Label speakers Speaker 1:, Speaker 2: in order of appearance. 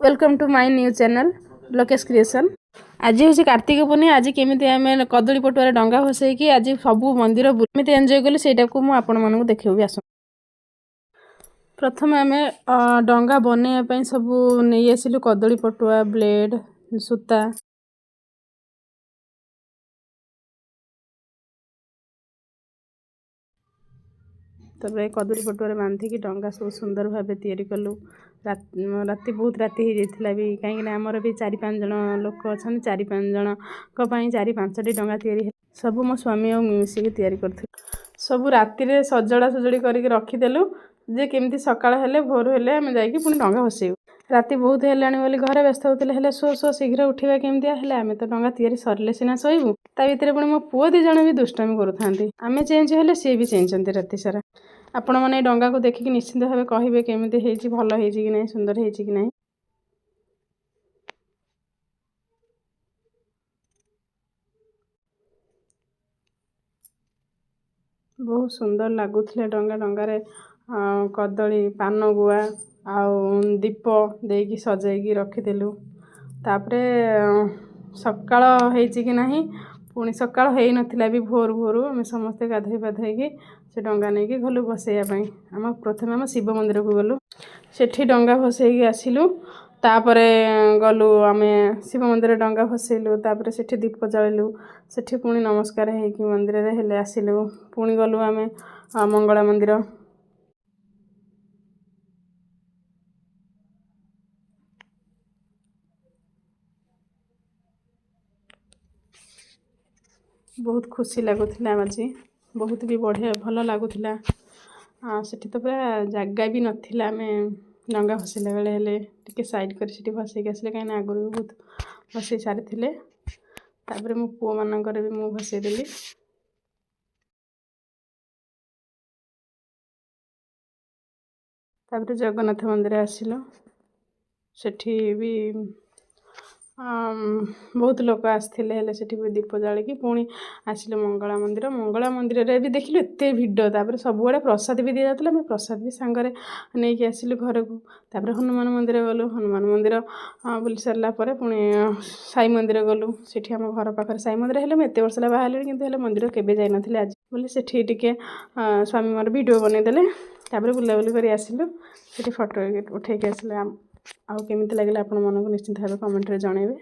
Speaker 1: Welcome to my new channel Lokesh Creation. ଆଜି ହେଉଛି କାର୍ତ୍ତିକ ପୂର୍ଣ୍ଣିମା। ଆଜି କେମିତି ଆମେ କଦଳୀ ପଟୁଆରେ ଡଙ୍ଗା ଭସେଇକି ଆଜି ସବୁ ମନ୍ଦିର କେମିତି ଏନ୍ଜୟ କଲୁ, ସେଇଟାକୁ ମୁଁ ଆପଣମାନଙ୍କୁ ଦେଖେଇବି। ଆସନ୍ତୁ। ପ୍ରଥମେ ଆମେ ଡଙ୍ଗା ବନେଇବା ପାଇଁ ସବୁ ନେଇ ଆସିଲୁ କଦଳୀ ପଟୁଆ, ବ୍ଲେଡ଼, ସୂତା। ତାପରେ କଦଳୀ ପଟୁଆରେ ବାନ୍ଧିକି ଡଙ୍ଗା ସବୁ ସୁନ୍ଦର ଭାବେ ତିଆରି କଲୁ। ରାତି ବହୁତ ରାତି ହେଇଯାଇଥିଲା ବି, କାହିଁକିନା ଆମର ବି 4-5 ଜଣ ଲୋକ ଅଛନ୍ତି। 4-5 ଜଣଙ୍କ ପାଇଁ 4-5ଟି ଡଙ୍ଗା ତିଆରି ହେଲା। ସବୁ ମୋ ସ୍ୱାମୀ ଆଉ ମୁଁ ମିଶିକି ତିଆରି କରିଥିଲୁ। ସବୁ ରାତିରେ ସଜଡ଼ା ସଜଡ଼ି କରିକି ରଖିଦେଲୁ ଯେ କେମିତି ସକାଳ ହେଲେ, ଭୋର ହେଲେ ଆମେ ଯାଇକି ପୁଣି ଡଙ୍ଗା ଭସେଇବୁ। ରାତି ବହୁତ ହେଲାଣି ବୋଲି ଘରେ ବ୍ୟସ୍ତ ହେଉଥିଲେ, ହେଲେ ଶୋ ଶୋ ଶୀଘ୍ର ଉଠିବା କେମିତିଆ ହେଲେ, ଆମେ ତ ଡଙ୍ଗା ତିଆରି ସରିଲେ ସିନା ଶୋଇବୁ। ତା ଭିତରେ ପୁଣି ମୋ ପୁଅ 2 ଜଣ ବି ଦୁଷ୍ଟାମି କରୁଥାନ୍ତି। ଆମେ ଚେଞ୍ଜ ହେଲେ ସିଏ ବି ଚେଞ୍ଜନ୍ତି ରାତି ସାରା। ଆପଣମାନେ ଏ ଡଙ୍ଗାକୁ ଦେଖିକି ନିଶ୍ଚିନ୍ତ ଭାବେ କହିବେ କେମିତି ହେଇଛି, ଭଲ ହେଇଛି କି ନାହିଁ, ସୁନ୍ଦର ହେଇଛି କି ନାହିଁ। ବହୁତ ସୁନ୍ଦର ଲାଗୁଥିଲା ଡଙ୍ଗା। ଡଙ୍ଗାରେ କଦଳୀ, ପାନ ଗୁଆ ଆଉ ଦୀପ ଦେଇକି ସଜେଇକି ରଖିଦେଲୁ। ତାପରେ ସକାଳ ହେଇଛି କି ନାହିଁ, ପୁଣି ସକାଳ ହେଇନଥିଲା ବି, ଭୋରୁ ଭୋରୁ ଆମେ ସମସ୍ତେ ଗାଧୋଇ ପାଧୋଇକି ସେ ଡଙ୍ଗା ନେଇକି ଗଲୁ ଭସେଇବା ପାଇଁ। ପ୍ରଥମେ ଆମ ଶିବ ମନ୍ଦିରକୁ ଗଲୁ, ସେଠି ଡଙ୍ଗା ଭସେଇକି ଆସିଲୁ। ତାପରେ ଗଲୁ ଆମେ ଶିବ ମନ୍ଦିରରେ ଡଙ୍ଗା ଭସେଇଲୁ, ତାପରେ ସେଠି ଦୀପ ଜାଳିଲୁ, ସେଠି ପୁଣି ନମସ୍କାର ହେଇକି ମନ୍ଦିରରେ ହେଲେ ଆସିଲୁ। ପୁଣି ଗଲୁ ଆମେ ମଙ୍ଗଳା ମନ୍ଦିର। ବହୁତ ଖୁସି ଲାଗୁଥିଲା ଆଜି, ବହୁତ ବି ବଢ଼ିଆ ଭଲ ଲାଗୁଥିଲା। ସେଠି ତ ପୁରା ଜାଗା ବି ନଥିଲା, ଆମେ ଡଙ୍ଗା ଭସେଇଲା ବେଳେ ହେଲେ ଟିକେ ସାଇଡ଼୍ କରି ସେଠି ଭସେଇକି ଆସିଲେ, କାହିଁକିନା ଆଗରୁ ବି ବହୁତ ଭସେଇ ସାରିଥିଲେ। ତାପରେ ମୋ ପୁଅମାନଙ୍କର ବି ମୁଁ ଭସେଇଦେଲି। ତାପରେ ଜଗନ୍ନାଥ ମନ୍ଦିର ଆସିଲୁ, ସେଠି ବି ବହୁତ ଲୋକ ଆସିଥିଲେ, ହେଲେ ସେଠି ବି ଦୀପ ଜାଳିକି ପୁଣି ଆସିଲୁ ମଙ୍ଗଳା ମନ୍ଦିର। ମଙ୍ଗଳା ମନ୍ଦିରରେ ବି ଦେଖିଲୁ ଏତେ ଭିଡ଼। ତାପରେ ସବୁଆଡ଼େ ପ୍ରସାଦ ବି ଦିଆଯାଉଥିଲା, ଆମେ ପ୍ରସାଦ ବି ସାଙ୍ଗରେ ନେଇକି ଆସିଲୁ ଘରକୁ। ତାପରେ ହନୁମାନ ମନ୍ଦିର ଗଲୁ। ହନୁମାନ ମନ୍ଦିର ବୁଲି ସାରିଲା ପରେ ପୁଣି ସାଇ ମନ୍ଦିର ଗଲୁ। ସେଠି ଆମ ଘର ପାଖରେ ସାଇ ମନ୍ଦିର, ହେଲେ ମୁଁ ଏତେ ବର୍ଷ ହେଲା ବାହା ହେଲିଣି କିନ୍ତୁ ହେଲେ ମନ୍ଦିର କେବେ ଯାଇନଥିଲି ଆଜି ବୋଲି ସେଠି ଟିକେ ସ୍ୱାମୀ ମୋର ଭିଡ଼ିଓ ବନେଇଦେଲେ। ତାପରେ ବୁଲାବୁଲି କରି ଆସିଲୁ, ସେଠି ଫଟୋ ଉଠେଇକି ଆସିଲେ। ଆଉ କେମିତି ଲାଗିଲା ଆପଣମାନଙ୍କୁ ନିଶ୍ଚିନ୍ତ ଭାବେ କମେଣ୍ଟରେ ଜଣାଇବେ।